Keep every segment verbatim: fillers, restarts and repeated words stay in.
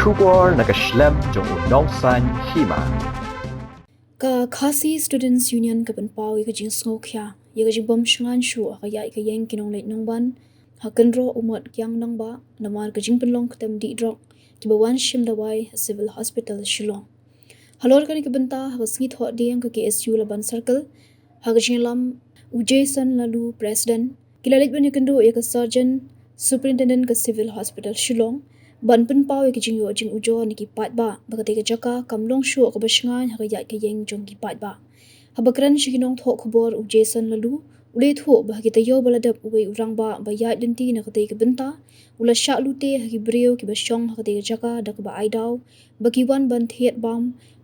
Khubor na ka shlem jong u Nongsaiñ Hima. Ka Khasi Students Union ka pynpaw ïa ka jingsngewkhia ïa ka jingbym shngaiñ shuh ha ka ïaid ka ïeng ki nongleit nongwan ha kynroh u Mot Kiang Nangbah namar ka jingpynlong ktem dih drok kiba wan shim dawai ha Civil Hospital Shillong. Halor kane ka bynta ha ka sngi Thohdieng ka K S U Laban Circle, ha ka jingïalam u Jason Laloo, President, ki la leit ban ïakynduh ïa ka Surgeon Superintendent ka Civil Hospital Shillong ban pynpaw ïa ka jingïoh jingujor na ki paidbah ba katei ka jaka kam long shuh kaba shngaiñ ha ka ïaid ka ïeng jong ki paidbah. Haba kren sha ki nongthoh khubor u Jason Laloo u la ïathuh ba ha ki taïew ba la dep uwei u rangbah ba ïaid lynti na katei ka bynta u la shah lute ha ki briew kiba shong ha katei ka jaka da kaba ai daw ba ki wan ban thied bam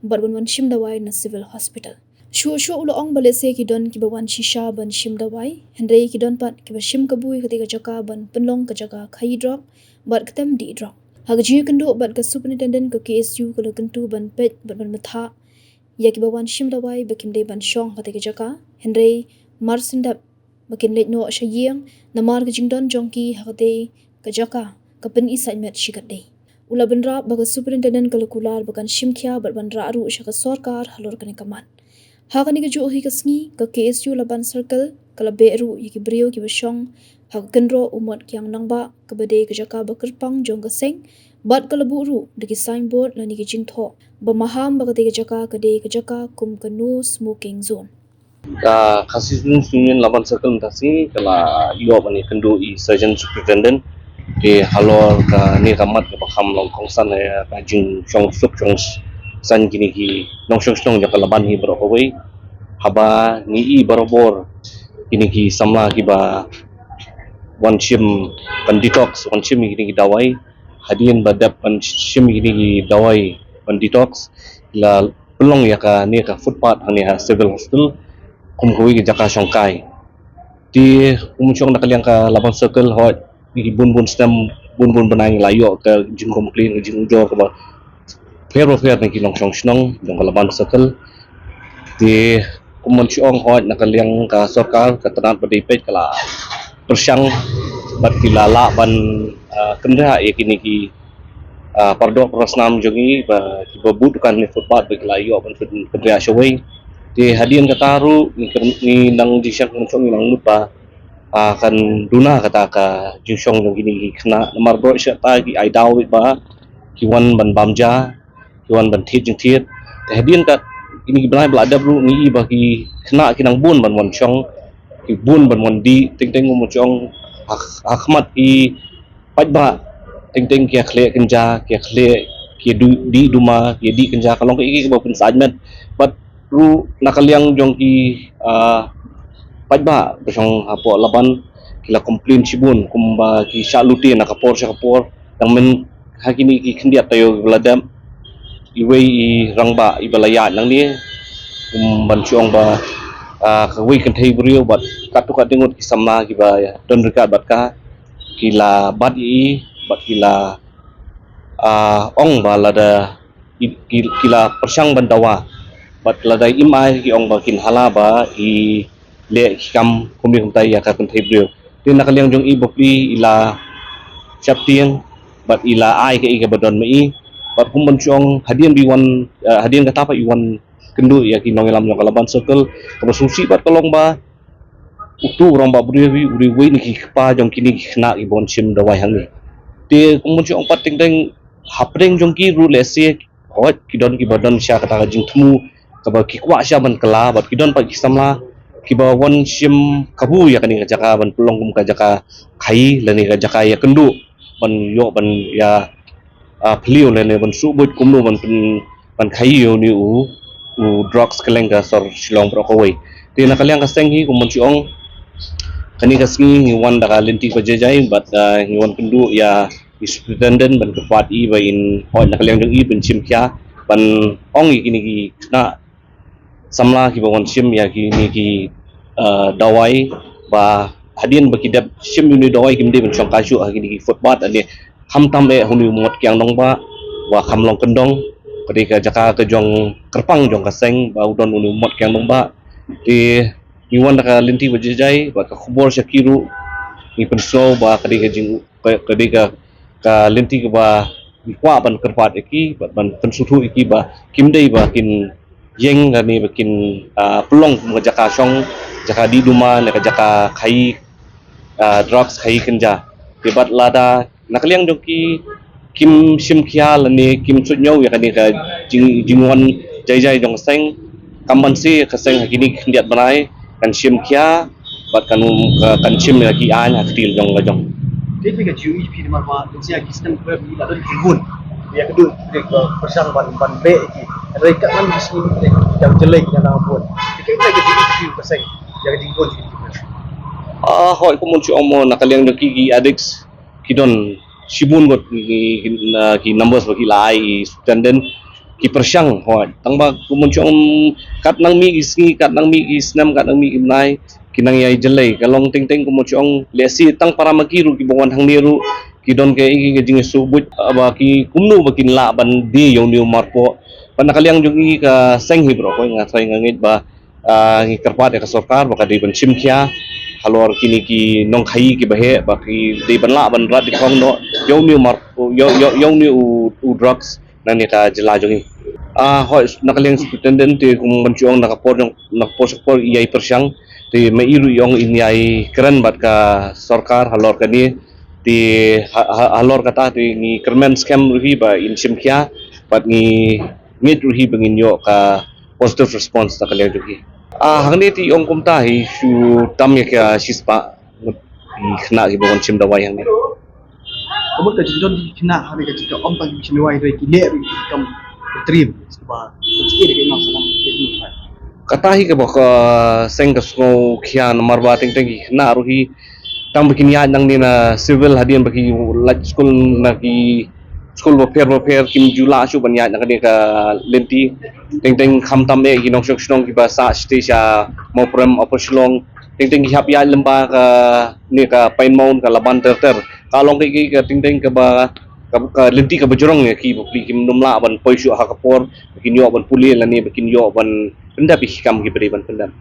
bad ban wan shim dawai na Civil Hospital. Shuh shuh u la ong ba lehse ki don kiba wan shisha ban shim dawai, hynrei ki don pat kiba shim kabu ïa katei ka jaka ban pynlong ka jaka khaïi drok bad ktem dih drok. Ha ka jingïakynduh bad ka Superintendent ka K S U ka la kyntu ban peit bad ban bthah ïa kiba wan shim dawai ba kim dei ban shong ha katei ka jaka, hynrei mar shen dep ba kin leit noh sha ïing namar ka jingdon jong ki ha katei ka jaka ka pyni saiñ met shikatdei. U la bynrap ba ka Superintendent ka la kular ba kan shim khia bad ban rah ruh sha ka sorkar halor kane ka mat. Ha kane kajuh hi ka sngi ka K S U Laban Circle ka la beh ruh ïa ki briew kiba shong ha ka kynroh u Mot Kiang Nangbah kaba dei ka jaka ba kyrpang jong ka seng bad ka la buh ruh da ki signboard lane ki jingthoh ba maham ba katei ka jaka ka dei ka jaka kum ka no smoking zone. Ka Khasi Students Union Laban Circle mynta ka sngi ka la ïoh ban ïakynduh ïa i Surgeon Superintendent. Te halor kane ka mat kaba kham long kongsan ïa ka jingshong suk shong saiñ kine ki nongshong shnong jong ka Laban hi baroh kawei. Haba ngi i barabor kine ki samla kiba wan shim ban detox, wan shim kine ki dawai. Hadien ba dep ban shim kine ki dawai ban detox, la pynlong ïa kane ka footpath hangne ha Civil Hospital kum kawei ka jaka shongkai. Te kum shong na ka liang ka Laban Circle hoi, ngi bun bun snem, bun bun bnai ngi la ïoh ka jingcomplain, ka jingujor kaba pher ba pher na ki nongshong shnong jong ka Laban Circle. Te kum ban shong hoi na ka liang ka sorkar ka tnat ba dei peit ka la pyrshang bad ki la lah ban, ah, kynriah ïa kine ki, ah, pardoh parasnam jong ngi ba kiba buh dukan ne footpath ba ki la ïoh ban kynriah shawei. Te hadien kata ruh ngi kren, ngi nang jingshisha kum shong ngi nang mut ba, ah, kan duna kata ka jingshong jong kine ki khynnah namar baroh shi katta ki ai daw ba ki wan ban bam ja, ki wan ban thied jingthied. Te hadien kat kine ki bnai ba la dep ruh ngi i ba ki khynnah ki nang bun ban wan shong, ki bun ban wan dih, teng teng kum shong ha, ha khmat ki paidbah, teng teng ki ïa khleh kynja, ki ïa khleh, ki ïa du-, dih duma, ki ïa dih kynja, ka long kaei kaei kaba pynsaiñ met. Bad ruh na ka liang jong ki, ah, paidbah ba shong hapoh Laban ki la complain shibun kumba ki shah lute na ka por sha ka por. Dang myn ha kine ki khyndiat taïew ba la dep, iwei i rangbah iba la ïaid nangne kum ban shong ba, ah, kawei kynthei briew bad katto katne ngut ki samla kiba don ryngkat bad ka ki la bat ïa i bad ki la, ah, ong ba lada i, ki, ki la pyrshang ban dawa bad lada im ai ki ong ba kin hala ba i leh ki kam kumne kumtai ïa ka kynthei briew. Te na ka liang jong i bapli i la sheptieng bad i la ai kaei kaba don ma i bad kum ban shong hadien ba i wan, eh, hadien kata pat i wan kynduh ïa ki nongïalam jong ka Laban Circle. Kaba sngewsih bad ka long ba utu u rangbah briew hi u dei uwei na ki kpa jong kine ki khynnah kiba wan shim dawai hangne. Te kum ban shong pat teng teng hapdeng jong ki ruh lehse hoi ki don kiba don sha kata ka jingthmu kaba ki kwah sha ban kylla bad ki don pat ki samla kiba wan shim kabu ïa kane ka jaka ban pynlong kum ka jaka khaïi lane ka jaka ïakynduh ban ïoh ban ïa, ah, phylliew lane ban shu buit kumno ban pyn, ban khaïi ïa une u, u drugs kylleng ka sor Shillong baroh kawei. Te na ka liang ka seng hi kum ban shong kane ka sngi ngi wan da ka lynti ba jai jai bad, ah, ngi wan kynduh ïa i Superintendent ban kyrpad ïa i ba in hoi na ka liang jong i ban shim khia ban ong ïa kine ki khynnah samla kiba wan shim ïa kine ki, eh, dawai ba hadien ba ki dep shim ïa une u dawai kim dei ban shong kai shuh ha kine ki footpath ne khamtam eh ha une u Mot Kiang Nangbah ba kham long kyndong. Ka dei ka jaka ka jong kyrpang jong ka seng ba u don une u Mot Kiang Nangbah. Te ngi wan da ka lynti ba jai jai bad ka khubor sha ki ruh ngi pynsngew ba ka dei ka jing, ka, ka dei ka, ka lynti kaba Ngi kwah ban kyrpad ïa ki, ban, ban pynsngewthuh ïa ki ba kim dei ba kin ïeng lane ba kin, ah, pynlong kum ka jaka shong, jaka dih duma, ne ka jaka khaïi, ah, drugs, khaïi kynja. Te bad lada na ka liang jong ki kim shim khia lane kim suidñiew ïa kane ka jing, jingwan jai jai jong ka seng, kam banse ka seng ha kine ki khyndiat bnai kan shim khia bad kan, kan shim ïa ki aiñ ha ka ktien jong la jong. Dei phi ka G O E phi namar ba kin sia ki snem phi la don ki bun. Ïa ka dun ki ka pyrshang ban, ban beh ki. Hynrei ka ban ki snem ki jam jelek ki na bun. Ki ka ka G O E phi ka seng ïa ka jingbun ki. Ah, hoi, kumon shu ong mo na ka liang jong ki, ki addicts ki don shibun got ki, ki, na, ki numbers ba ki la ai i superintendent ki pyrshang, hoi. Tang ba kumon shu ong kat nang mih ki sngi, kat nang mih ki snem, kat nang mih ki bnai, ki nang ïai jlei. Ka long teng teng kumon shu ong lehse tang para ma ki ruh kiba wan hangne ruh ki don ka, ka, ka jingïasyllok buit, ah, ba ki kumno ba kin lah ban die ïa une u marpoh. Bad na ka liang jong ngi ka seng hi baroh, hoi, nga trai nga ngeit ba, ah, ngi kyrpad ïa ka sorkar ba ka dei ban shim khia halor kine ki nongkhaïi kiba heh, ba ki dei ban lah ban rat dkhong noh ïa une u mar, ïa, ïa, ïa une u, u drugs na kane ka jylla jong ngi. Ah, hoi, na ka liang superintendent te kumon shu ong na ka por jong, na ka por sha ka por i ïai pyrshang, te ma i ruh i ong in ïai kren bad ka sorkar halor kane, te ha, ha, halor kata te ngi kyrmen skhem ruh hi ba in shim khia bad ngi ngeit ruh hi ba ngin ïoh ka positive response na ka liang jong ki. Ah, hangne te i ong kumta hi shu tam ïa ka shispah ngut ki khynnah kiba wan shim dawai hangne. Ka mut ka jingdon ki khynnah hangne ka jingka ym tang ki shim dawai, hynrei ki leh ruh ki kam trim. Ba ki leh ruh ki nang salam ki. Kata hi kaba ka seng ka sngew khia namar ba teng teng ki khynnah ruh hi tang ba kin ïaid nangne na civil hadien ba ki leit skul na ki skul bapher bapher kim ju lah shuh ban ïaid na kane ka lynti. Teng teng khamtam eh ki nongshong shnong kiba sah shatei sha Mawprem, Upper Shillong. Teng teng ki hap ïaid lyngba kane ka Pine Mount, ka Laban ter ter. Ka long kaei kaei ka teng teng kaba, ka, ka lynti kaba jrong ïa ki bapli, kim nym lah ban poi shuh ha ka por ba kin ïoh ban pule lane ba kin ïoh ban pyndep ïa ki kam kiba dei ban pyndep.